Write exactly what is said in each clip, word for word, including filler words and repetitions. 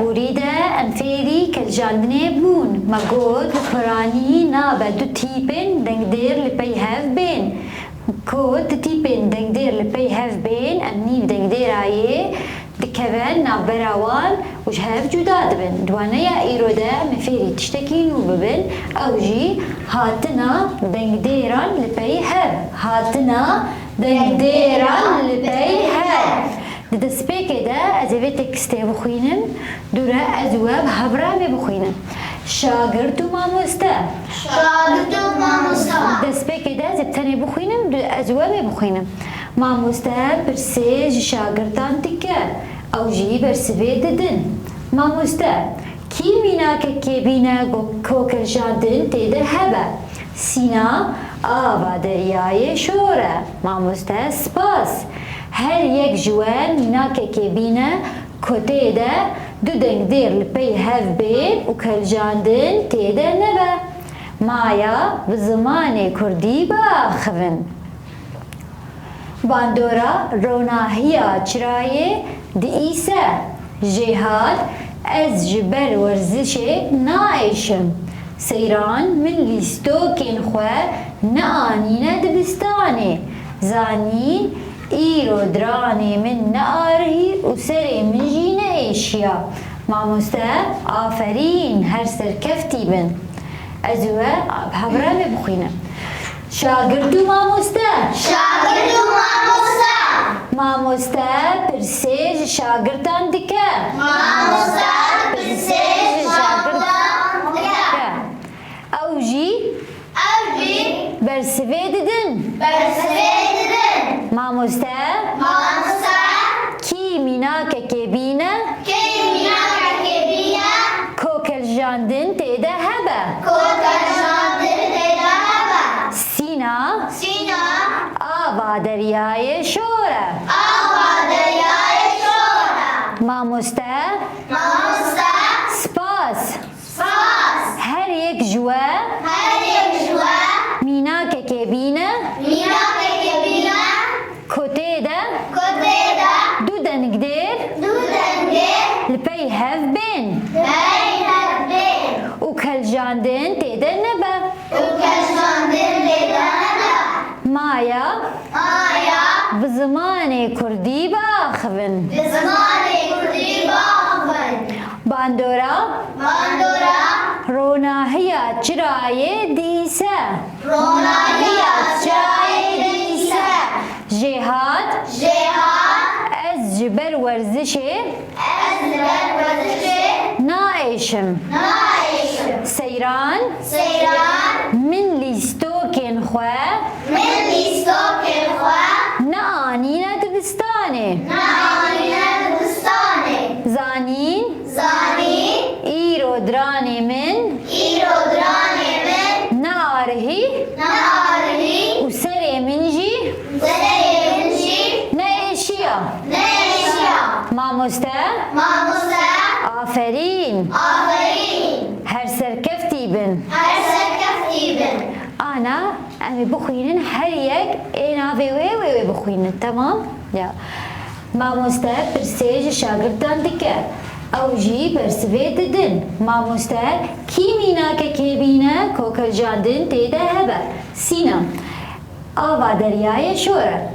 Borî de em fêrî keljandinê bûn. Me got, bi piranî nabe du tîpên dengdêr li pey hev bên. Ku du tîpên dengdêr li pey hev bên, em nîv dengdêra yê dikeve navbera wan û ji hev cuda dibin. Di waneya îro de em ê fêrî tiştekî nû bibin, ew jî hatina dengdêran li pey hev. Hatina dengdêran li pey hev. Di destpêkê de ez ê vê tekstê bixwînim, dû re ez û we bi hev re em ê bixwînin. Şagirt û mamoste. Şagirt û mamoste. Destpêkê de ez ê bi tenê bixwînim, dû ez û we em ê bixwînim. Mamoste pirsê ji şagirtan dike, ew jî bersivê didin. Mamoste, kî mînakekê bîne ku keljandin tê de hebe? Sîna, ava deryayê şor e. Mamoste, spas. Her yek ji we mînakekê bîne ku tê de du dengdêr li pey hev bên û keljandin tê de nebe. Maya, bi zimanê kurdî biaxivin. Bandora ronahiya çirayê diîse. Jêhat, ez ji ber werzişê naêşim. Seyran, min lîstokên xwe neanîne dibistanê. Zanîn, îro diranê min nearihî û serê min jî neêşiya. Mamoste, aferîn, her serkeftî bin. Ez û we bi hev re em ê bixwînin. Şagirt û mamoste. Şagirt û mamoste. Mamoste pirsê ji şagirtan dike. Mamoste pirsê ji şagirtan dike. Ew jî. Ew jî. Bersivê didin. Bersivê didin. Mamoste. Mamoste. Kî mînakekê bîne? Kî mînakekê bîne? Ku keljandin tê de hebe. Ku keljandin tê de hebe. Sîna. Sîna. Ava deryayê şor e. Ava deryayê şor e. Mamoste. Mamoste. Spas. Spas. Her yek ji we. Her yek ji we. Mînakekê bîne. Mînakekê bîne. Ku tê de. Ku tê de. Du dengdêr. Du dengdêr. Li pey hev bên. Pey hev bên. Û keljandin tê de nebe. Û keljandin tê de nebe. Maya. Maya. Bi zimanê kurdî biaxivin. Bi zimanê kurdî biaxivin. Bandora. Bandora. Ronahiya çirayê diîse. Ronahiya çirayê diîse. Jêhat. Jêhat. Ez ji ber werzişê. Ez ji ber werzişê. Naêşim. Naêşim. Seyran. Seyran. Min lîstokên xwe. Min lîstokên xwe. Neanîne dibistanê. Neanîne dibistanê. Zanîn. Zanîn. Îro diranê min. Îro diranê min. Nearihî. Nearihî. Û serê min jî. Serê min jî. Neêşiya. Neêşiya. Mamoste. Mamoste. Aferîn. Aferîn. Her serkeftî bin. Her serkeftî bin. Ana, em ê bixwînin, her yek ê navê wê, wê, wê bixwînin. Temam? Ya. Mamoste pirsê ji şagirtan dike. Ew jî bersivê didin. Mamoste, kî mînakekê bîne ku keljandin tê de hebe? Sîna. Ava deryayê şor e.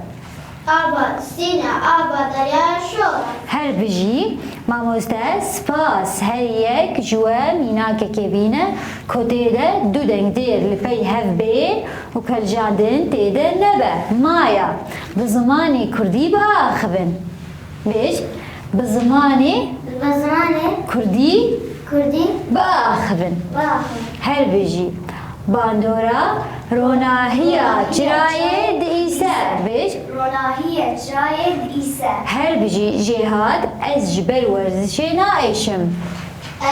Ava, Sîna, ava deryayê şor e. Her bijî. Mamoste, spas. Her yek ji we mînakekê bîne ku tê de du dengdêr li pey hev bên û keljandin tê de nebe. Maya, bi zimanê kurdî biaxivin. Bêj, bi zimanê Bi zimanê kurdî kurdî biaxivin. Biaxivin. Her bijî. Bandora ronahiya çirayê diîse. Bêj. Ronahiya çirayê diîse. Her bijî. Jêhat, ez ji ber werzişê naêşim.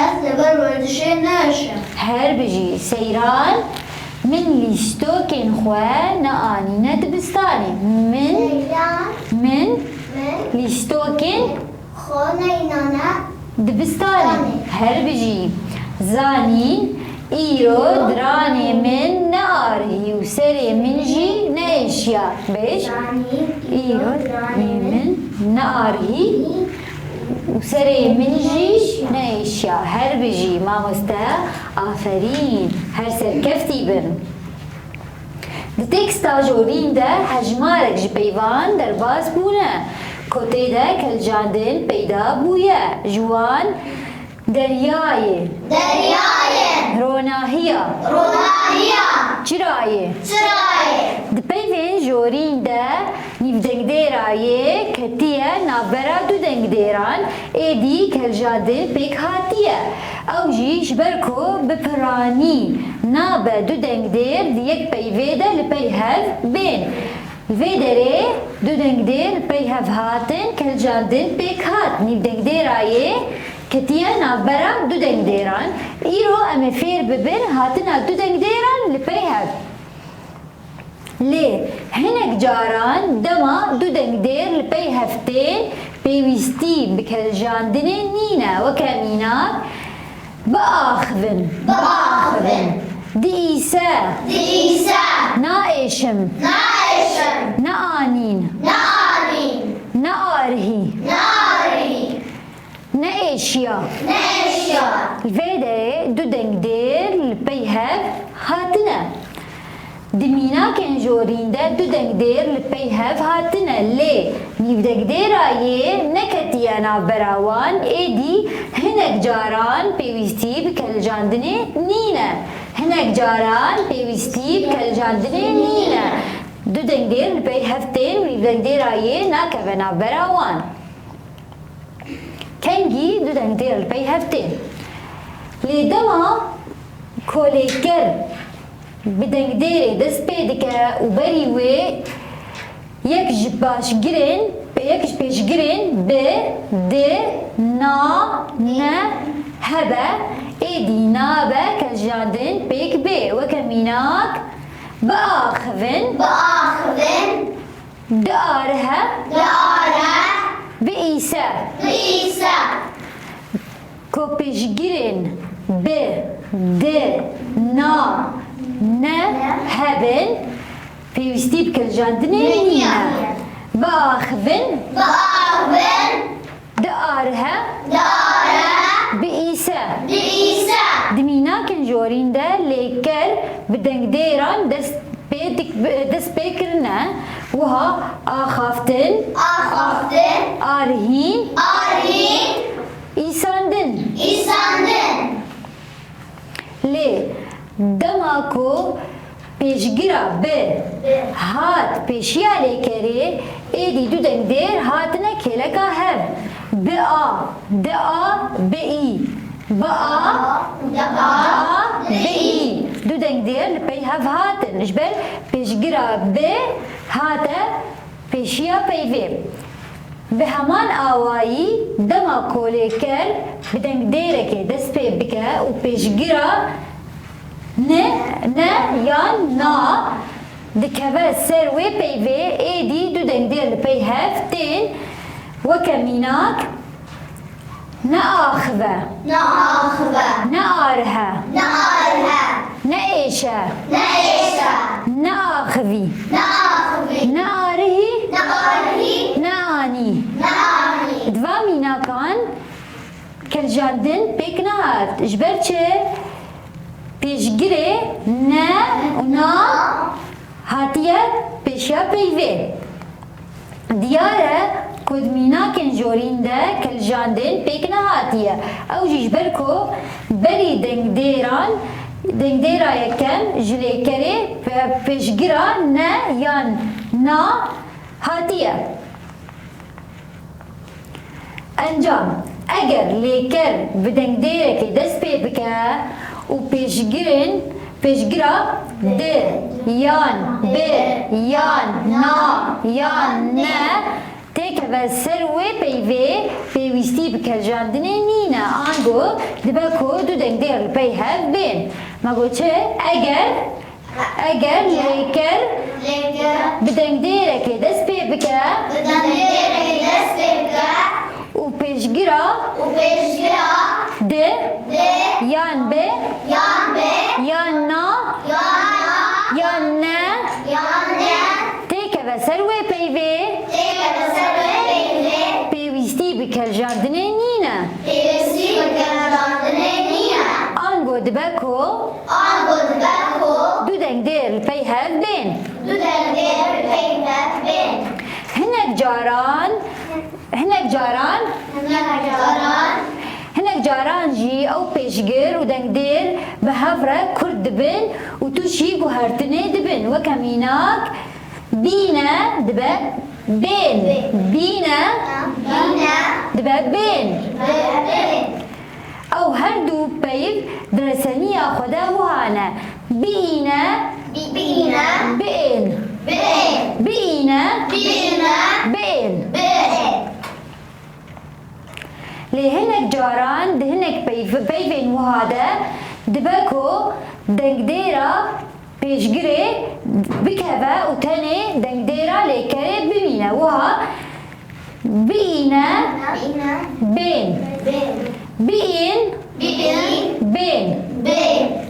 Ez li ber werzişê naêşim. Her bijî. Seyran, min lîstokên xwe neanîne dibistanê. Min, Seyran. Min, min lîstokên xwe neyînane dibistanê. Dibistanê. Her bijî. Zanîn, îro diranê min nearihî û serê min jî neêşiya. Bêj. Zanîn, îro diranê min nearihî. Û serê min jî neêşiya. Her bijî mamoste, aferîn, her serkeftî bin. Di teksta jorîn de hejmarek ji peyvan derbas bûne, ku tê de keljandin peyda bûye. Ji wan: deryayê. Deryayê. Ronahiya. Ronahiya. Çirayê. Çirayê. Di peyvên jorîn de nîvdengdêra yê ketiye navbera du dengdêran, êdî keljandin pêk hatiye. Ew jî ji ber ku bi piranî nabe du dengdêr di yek peyvê de li pey hev bên. Li vê derê du dengdêr li pey hev hatin, keljandin pêk hat. Nîvdengdêra yê ketiye navbera du dengdêran. Îro em ê fêr bibin hatina du dengdêran li pey hev. Lê hinek caran dema du dengdêr li pey hev tên, pêwîstî bi keljandinê nîne. Weke mînak, biaxivin. Biaxivin. Diîse. Diîse. Naêşim. Naêşim. Neanîn. Neanîn. Nearihî. Nearihî. Neêşiya. Neêşiya. Li vê derê du dengdêr li pey hev hatine. Di mînakên jorîn de du dengdêr li pey hev hatine, lê nîvdengdêra yê neketiye navbera wan, êdî hinek caran pêwîstî bi keljandinê nîne. Hinek caran pêwîstî bi keljandinê nîne. Du dengdêr li pey hev tên û nîvdengdêra yê nakeve navbera wan. Kengî du dengdêr li pey hev tên. Lê dema kolêker bi dengdêrê dest pê dike û berî wê yek ji paşgirên, yek ji pêşgirên bi, di, na, ne hebe, êdî nabe keljandin pêk bê. Weke mînak, biaxivin. Biaxivin. Diarihe. Diarihe. Biîse. Biîse. Ku pêşgirên bi, di, na, ne hebin, pêwîstî bi keljandinê nîne. Biaxivin. Biaxivin. Diarihe. Diarihe. Biîse. Biîse. Di mînakên jorîn de lêker bi dengdêran dest pê dik-, bi-, dest pê kirine, wiha axaftin. Axaftin. Arihîn. Arihîn. Îsandin. Îsandin. Lê dema ku pêşgira bi hat pêşiya lêkerê, êdî du dengdêr hatine kêleka hev. Bi a, di a, bi î. Bi a, di a, bi î. Du dengdêr li pey hev hatin. Ji ber pêşgira bi hate pêşiya peyvê. Bi heman awayî dema kolêker bi dengdêrekê dest pê bike û pêşgira ne, ne yan na dikeve ser wê peyvê, êdî du dengdêr li pey hev tên, weke mînak, neaxive. Neaxive. Nearihe. Nearihe. Neêşe. Neêşe. Neaxivî. Neaxivî. Nearihî. Nearihî. Neanî. Neanî. Di van mînakan keljandin pêk nehat. Ji ber çi? Pêşgirê ne û na hatiye pêşiya peyvê. Diyar e ku di mînakên jorîn de keljandin pêk nehatiye. Ew jî ji ber ku berî dengdêran, dengdêra yekem ji lêkerê pe-, pêşgira ne yan na hatiye. Encam, eger lêker bi dengdêrekê dest pê bike û pêşgirên, pêşgira di yan bi yan na yan ne têkeve ser wê peyvê, pêwîstî bi keljandinê nîne, ango dibe ku du dengdêr li pey hev bên. Me got çi? Eger Eger lêker bi dengdêrekê dest pê bike û pêşgira di yan bi yan na yan ne têkeve ser wê peyvê, pêwîstî bi keljandinê nîne. Pêwîstî bi keljandinê nîne. Ango dibe ku. Ango dibe ku. Du dengdêr li pey hev bên. Du dengdêr li pey hev bên. Hinek caran, hinek caran, Hinek caran. Hinek caran jî ew pêşgir û dengdêr bi hev re kurt dibin û tûşî guhertinê dibin. Weke mînak, bîne dibe bên. Bîne. Bîne. Dibe bên. Dibe bên. Ew her du peyv di reseniya xwe de wiha ne. Biîne. Biîne. Biên. Biên. Biîne. Biîne. Biên. Biên. Lê hinek caran di hinek peyv-, peyvên wiha de dibe ku dengdêra pêşgirê bikeve û tenê dengdêra lêkerê bimîne. Wiha biîne, Biîne. Bên. Bên. Biîn, Biîn. Bên. Bên.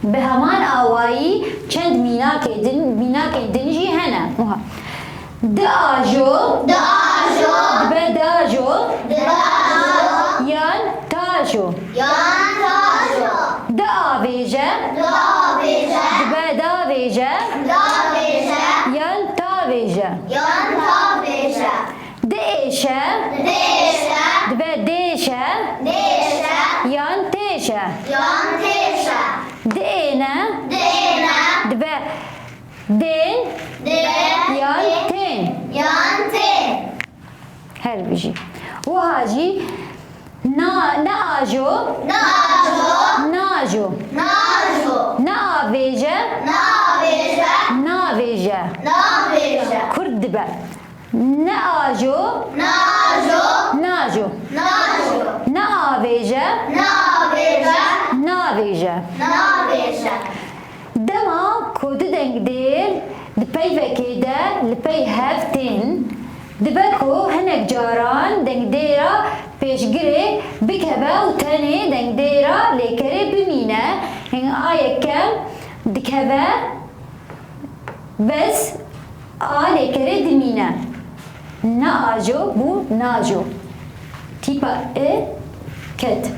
Bi heman awayî çend mînakê din, mînakên din jî hene. Wiha. Diajo. Diajo. Dibe dajo. Dibe dajo. Yan tajo. Yan tajo. Diavêje. Diavêje. Dibe davêje. Davêje. Yan tavêje. Yan tavêje. Diêşe. Diêşe. Dibe dêşe. Dêşe. Yan têşe. Yan têşe. Diêne. Diêne. Dibe dên. Dên. Yan tên. Yan tên. Her bijî. Wiha jî na, neajo. Neajo. Najo. Najo. Neavêje. Neavêje. Navêje. Navêje. Kurt dibe. Neajo. Neajo. Najo. Najo. Neavêje. Neavêje. Navêje. Navêje. Dema ku du dengdêr di peyvekê de li pey hev tên, dibe ku hinek caran dengdêra pêşgirê bikeve û tenê dengdêra lêkerê bimîne. Hing a yekem dikeve, bes a lêkerê dimîne. Neajo bû najo. Tîpa I ket.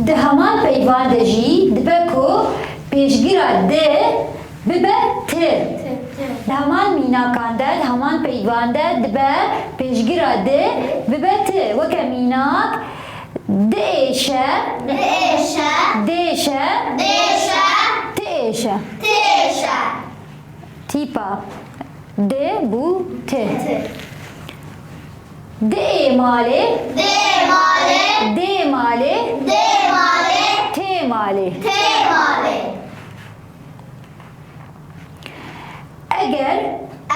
Di heman peyvan de jî dibe ku pêşgira di bibe ti. Di heman mînakan de, di heman peyvan de dibe pêşgira di bibe ti. Weke mînak, diêşe. Diêşe. Dêşe. Dêşe. Tiêşe. Tiêşe. Tîpa D bû T. T. Diê malê. Diê malê. Dê malê. Dê malê. Tê malê. Tê malê. Eger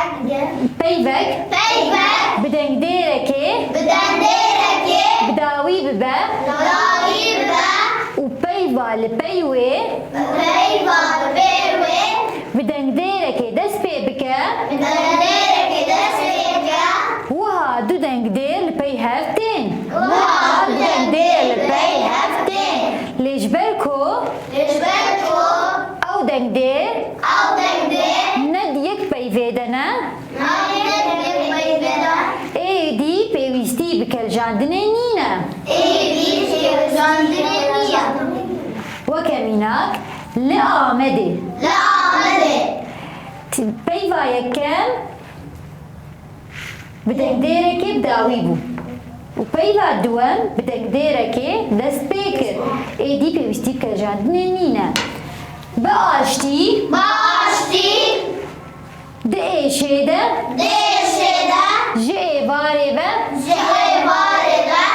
Eger peyvek Peyvek bi dengdêrekê bi dengdêrekê bi dawî bibe bi dawî bibe û peyva li pey wê peyva li pey wê bi dengdêrekê dest pê bike, bi dengdêrekê dest pê bike, wiha du dengdêr li pey hev tên. Wiha du dengdêr li pey hev tên. Lê ji ber ku Lê ji ber ku ew dengdêr ew dengdêr ne di yek peyvê de ne, ne di yek peyvê de, êdî pêwîstî bi keljandinê nîne. Êdî pêwîstî bi keljandinê nîne. Weke mînak, li Amedê. Li Amedê. T-, peyva yekem bi dengdêrekê bi dawî bû û peyva duwem bi dengdêrekê dest pê kir. Êdî pêwîstî bi keljandinê nîne. Bi aştî. Bi aştî. Di êşê de. Di êşê de. Ji êvarê ve. Ji êvarê ve.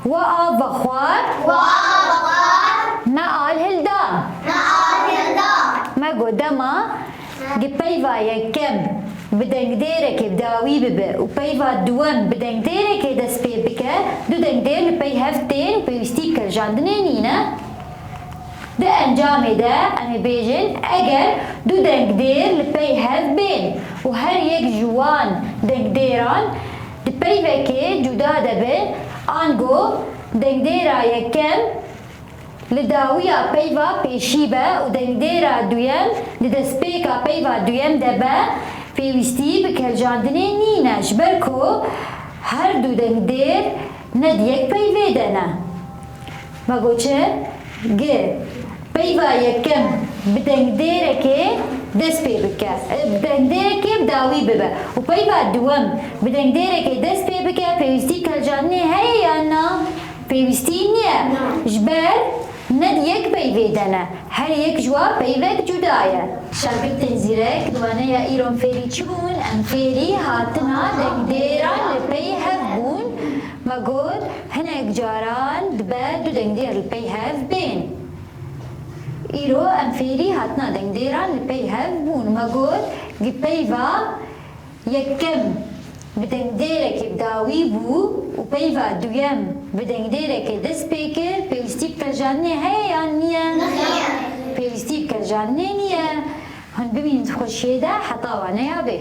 We av vexwar. We av vexwar. Me al hilda. Me al hilda. Me got dema gi peyva yekem bi dengdêrekê bi dawî bibe û peyva duwem bi dengdêrekê dest pê bike, du dengdêr li pey hev tên û pêwîstî bi keljandinê nîne. Di encamê de em ê bêjin, eger du dengdêr li pey hev bên û her yek ji wan dengdêran di peyvekê cuda de be, ango dengdêra yekem li dawiya peyva pêşî be û dengdêra duyem di destpêka peyva duyem de be, pêwîstî bi kercandinê nîne, ji ber ku her du dengdêr ne di yek peyvê de ne. Me got çi? G. Peyva yekem bi dengdêrekê dest pê bike, e, bi dengdêrekê bi dawî bibe û peyva duwem bi dengdêrekê dest pê bike, pêwîstî kercandinê heye yan na? Pêwîstî niye. Ji ber ne di yek peyvê de ne. Her yek ji wan peyvek cuda ye. Şagirdên zîrek, di waneya îro em fêrî çi bûn? Em fêrî hatina dengdêran li pey hev bûn. Me got, hinek caran dibe du dengdêr li pey hev bên. Îro em fêrî hatina dengdêran li pey hev bûn. Me got, gi peyva yekem bi dengdêrekê bi dawî bû û peyva duyem bi dengdêrekê dest pê kir, pêwîstî bi kercandinê heye yan niye? Nexêr. Pêwîstî bi kercandinê niye. Hûn bimînin di xweşiyê de heta waneya bê.